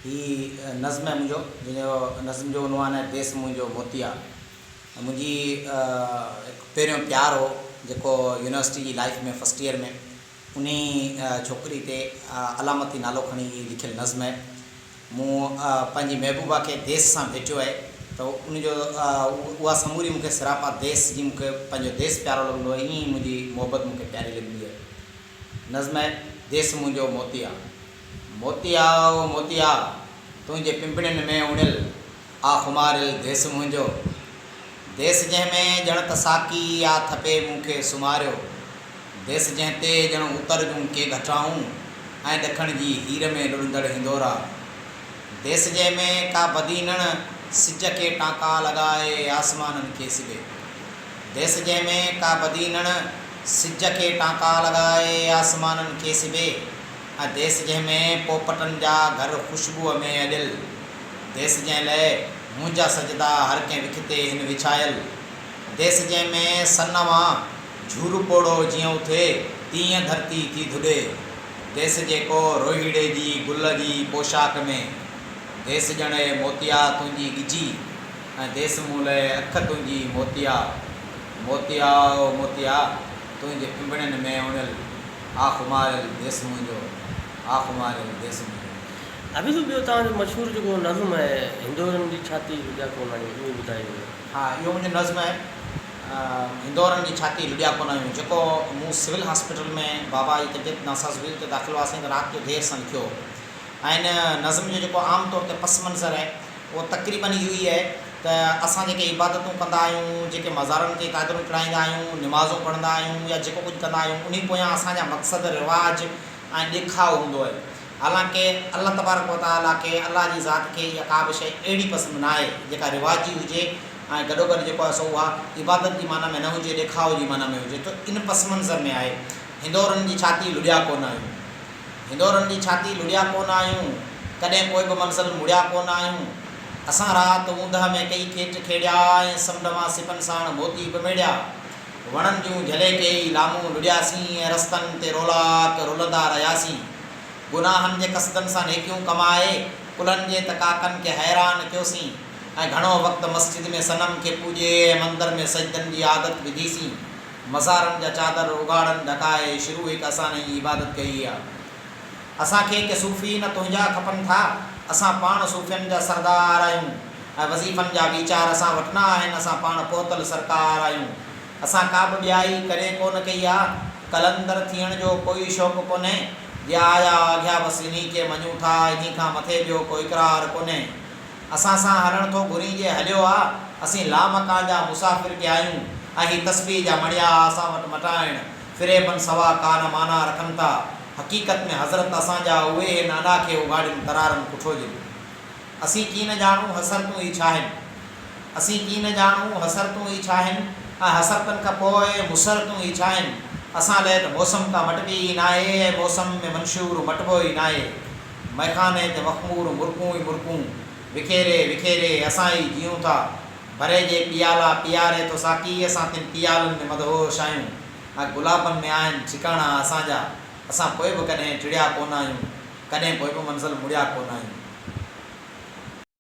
هي نظم آهي منهنجو جنهن جو نظم جو عنوان آهي ديس منهنجو موتيا. منهنجي هڪ پهريون پيار هو جيڪو يونيورسٽي جي لائيف ۾ فرسٽ ايئر ۾ انهي ڇوڪري تي علامتي نالو کڻي هي لکيل نظم آهي. مون پنهنجي محبوبه کي ديس سان ڀيٽيو آهي ته ان جو اها سموري مون کي سراپا ديس جي مون کي پنهنجو ديس پيارو لڳندو آهي ائين ئي منهنجي محبت مون کي پياري لڳندي آهي. نظم آهي ديس منهنجو موتيا. موتيا او موتيا تنهنجي پنبڻين ۾ اڻيل آ خماريل ديس منهنجو. ديس جنهن ۾ ڄڻ ته ساقي آ ٿپي مون کي سمهاريو. ديس جنهن تي ڄڻ اتر جون ڪي گهٽائون ۽ ڏکڻ جي هير ۾ لڏندڙ هندورا. ديس جنهن ۾ ڪا بدينڻ سج کي ٽانڪا لڳائي آسمانن کي سبي. ديس جنهن ۾ ڪا بدينڻ سج کي ٽانڪا لڳائي آسمانن کي سبي ۽ ديس جنهن ۾ پوپٽن جا گهر خوشبوء ۾ اڏيل. ديس جنهن لئه منهنجا سجدا هر ڪنهن وک تي هن وڇايل. ديس جنهن ۾ سن مان جهور پوڙهو جيئن اٿي، تيئن ڌرتي ٿي ڌڏي. ديس جيڪو روهيڙي جي گل جي پوشاڪ ۾. ديس ڄڻ اي موتيا تنهنجي ڳجهي ۽ ديس مون لئه اک تنهنجي موتيا. موتيا او موتيا تنهنجي پنبڻين ۾ اڻيل آ خماريل ديس منهنجو، آ خماريل ديس منهنجو. حفيظ ٻيو توهان جو مشهور جيڪو نظم آهي هندورن جي ڇاتي لڏيا ڪونه آهيون اهو ٻڌايو. ها اهو منهنجو نظم آهي هندورن جي ڇاتي لڏيا ڪونه آهيون جيڪو مون سول هاسپيٽل ۾ بابا جي طبيعت ناساز هئي اتي داخل هئاسين ته رات جو دير سان لکيو هو ۽ ان نظم جو جيڪو عام طور تي پس منظر آهي اهو تقريبن اهو ئي آهي ته اسان جيڪي عبادتون ڪندا آهيون جيڪي مزارن تي چادرون چڙهائيندا آهيون نمازون پڙهندا آهيون يا جيڪو ڪجهه ڪندا آهيون انهي پويان اسان جا مقصد رواج ۽ ڏيکاء هوندو آهي حالانڪه الله تبارڪ و تعاليٰ کي، الله جي ذات کي، اها ڪا به شيء اهڙي پسند ناهي، جيڪا رواجي هجي ۽ گڏوگڏ جيڪو آهي سو اها عبادت جي معنيٰ ۾ نه هجي، ڏيکاء جي معنيٰ ۾ هجي ته ان پس منظر ۾ آهي، هندورن جي ڇاتي لڏيا ڪونه آهيون. هندورن جي ڇاتي لڏيا ڪونه آهيون، ڪڏهن ڪوئي به منزل مڙيا ڪونه آهيون. اسان رات اوندهه ۾ ڪيئي کيٽ کيڙيا ۽ سمنڊ مان سپن ساڻ موتي به ميڙيا. وڻن جون جهلي ڪيئي لامون لڏياسين ۽ رستن تي رولاڪ رلندا رهياسين. گناهن جي قصدن سان نيڪيون ڪمائي، ڪلهن جي تڪاڪن کي حيران ڪيوسين ۽ گهڻو وقت مسجد ۾ صنم کي پوڄي ۽ مندر ۾ سجدن جي عادت وڌيسين. مزارن جا چادر اگهاڙن ڍڪائي شروع هڪ اسان نئين عبادت ڪئي آ. اسان کي ڪي صوفي نه تنهنجا کپن ٿا، اسان پاڻ صوفين جا سردار آهيون ۽ وظيفن جا ويچار اسان وٽ نه آهن، اسان پاڻ پهتل سرڪار آهيون. اسان ڪا به ٻيائي ڪڏهن ڪو نه ڪئي آ، قلندر ٿيڻ جو ڪوئي شوق ڪونهي، جي آيا آگهيا بس انهي کي مڃون ٿا، انهي کان مٿي ٻيو ڪو اقرار ڪونهي. اسان سان هلڻ ٿو گهرين جي هليو آ، اسين لامڪان جا مسافر ڪي آهيون ۽ هي تسبيح جا مڻيا اسان وٽ مٽائڻ، فريبن سوا ڪا نه معنيٰ رکن ٿا. حقيقت ۾ حضرت اسان جا اهي هن انا کي اگهاڙين ترارن ڪٺو جن. اسين ڪين ڄاڻون حسرتون هي ڇاهن. اسين ڪين ڄاڻون حسرتون هي ڇاهن ۽ حسرتن کان پوء مسرتون هي ڇاهن. اسان لئه ته موسم ڪا مٽبي ئي ناهي ۽ موسم ۾ منشور مٽبو ئي ناهي. مئخاني تي مخمور مرڪون ئي مرڪون وکيري وکيري اسان ئي جيئون ٿا. ڀري جي پيالا پياري ٿو ساقي اسان تن پيالن ۾ مدهوش آهيون ۽ گلابن ۾ آهن ٺڪاڻا اسان جا. اسان پوء به ڪڏهن ٽڙيا ڪونه آهيون. ڪڏهن پوء به منزل مڙيا ڪونه آهيون.